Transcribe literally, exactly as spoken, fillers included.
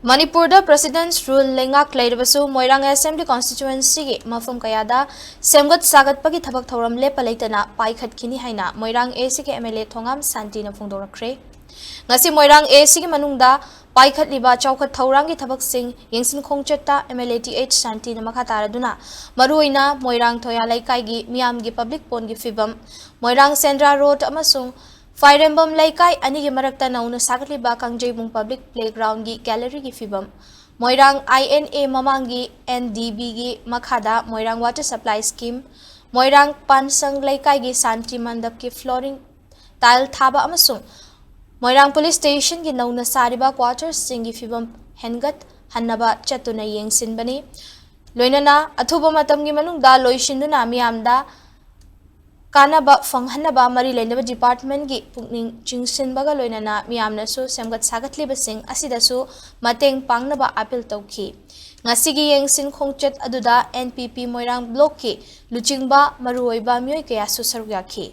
ꯃꯅꯤꯄꯨꯔꯗ President's Rule ꯂꯩꯉꯥꯛ ꯂꯩꯔꯕꯁꯨ ꯃꯣꯏꯔꯥꯡ Assembly Constituencyꯒꯤ ꯃꯐꯝ ꯀꯌꯥꯗ ꯁꯦꯝꯒꯠ ꯁꯥꯒꯠꯄꯒꯤ ꯊꯕꯛ ꯊꯧꯔꯝ ꯂꯦꯞꯄ ꯂꯩꯇꯅ ꯄꯥꯏꯈꯠꯈꯤꯅꯤ ꯍꯥꯏꯅ ꯃꯣꯏꯔꯥꯡ ACꯒꯤ MLA ꯊꯣꯉꯥꯝ ꯁꯥꯟꯇꯤꯅ ꯐꯣꯡꯗꯣꯔꯛꯈ꯭ꯔꯦ꯫ ꯉꯁꯤ ꯃꯣꯏꯔꯥꯡ ACꯒꯤ ꯃꯅꯨꯡꯗ ꯄꯥꯏꯈꯠꯂꯤꯕ ꯆꯥꯎꯈꯠ ꯊꯧꯔꯥꯡꯒꯤ ꯊꯕꯛꯁꯤꯡ ꯌꯦꯡꯁꯤꯟ ꯈꯣꯡꯆꯠꯇ MLA ꯊꯣꯉꯥꯝ ꯁꯥꯟꯇꯤꯅ ꯃꯈꯥ ꯇꯥꯔꯗꯨꯅ ꯃꯔꯨꯑꯣꯏꯅ ꯃꯣꯏꯔꯥꯡ ꯊꯣꯌꯥ ꯂꯩꯀꯥꯏꯒꯤ ꯃꯤꯌꯥꯝꯒꯤ public pondꯒꯤ ꯐꯤꯕꯝ, ꯃꯣꯏꯔꯥꯡ ꯁꯦꯟꯗ꯭ꯔꯥ Road ꯑꯃꯁꯨꯡ ꯐꯥꯏꯔꯦꯝꯕꯝ ꯂꯩꯀꯥꯏ ꯑꯅꯤꯒꯤ ꯃꯔꯛꯇ ꯅꯧꯅ ꯁꯥꯒꯠꯂꯤꯕ ꯀꯥꯡꯖꯩꯕꯨꯡ Public Playgroundꯒꯤ galleryꯒꯤ ꯐꯤꯕꯝ, ꯃꯣꯏꯔꯥꯡ INA ꯃꯃꯥꯡꯒꯤ NDBꯒꯤ ꯃꯈꯥꯗ ꯃꯣꯏꯔꯥꯡ Water Supply Scheme, ꯃꯣꯏꯔꯥꯡ ꯄꯥꯟꯁꯪ ꯂꯩꯀꯥꯏꯒꯤ ꯁꯥꯟꯇꯤ ꯃꯟꯗꯞꯀꯤ flooring tile ꯊꯥꯕ ꯑꯃꯁꯨꯡ ꯃꯣꯏꯔꯥꯡ Police Stationꯒꯤ ꯅꯧꯅ ꯁꯥꯔꯤꯕ quartersꯁꯤꯡꯒꯤ ꯐꯤꯕꯝ ꯍꯦꯟꯒꯠꯍꯟꯅꯕ ꯆꯠꯇꯨꯅ ꯌꯦꯡꯁꯤꯟꯕꯅꯤ꯫ ꯂꯣꯏꯅꯅ ꯑꯊꯨꯕ ꯃꯇꯝꯒꯤ ꯃꯅꯨꯡꯗ ꯂꯣꯏꯁꯤꯟꯗꯨꯅ ꯃꯤꯌꯥꯝꯗ ꯀꯥꯟꯅꯕ ꯐꯪꯍꯟꯅꯕ ꯃꯔꯤ ꯂꯩꯅꯕ departmentꯀꯤ ꯄꯨꯛꯅꯤꯡ ꯆꯤꯡꯁꯤꯟꯕꯒ ꯂꯣꯏꯅꯅ ꯃꯤꯌꯥꯝꯅꯁꯨ ꯁꯦꯝꯒꯠ ꯁꯥꯒꯠꯂꯤꯕꯁꯤꯡ ꯑꯁꯤꯗꯁꯨ ꯃꯇꯦꯡ ꯄꯥꯡꯅꯕ appeal ꯇꯧꯈꯤ꯫ ꯉꯁꯤꯒꯤ ꯌꯦꯡꯁꯤꯟ ꯈꯣꯡꯆꯠ ꯑꯗꯨꯗ NPP ꯃꯣꯏꯔꯥꯡ blockꯀꯤ ꯂꯨꯆꯤꯡꯕ ꯃꯔꯨꯑꯣꯏꯕ ꯃꯤꯑꯣꯏ ꯀꯌꯥꯁꯨ ꯁꯔꯨꯛ ꯌꯥꯈꯤ꯫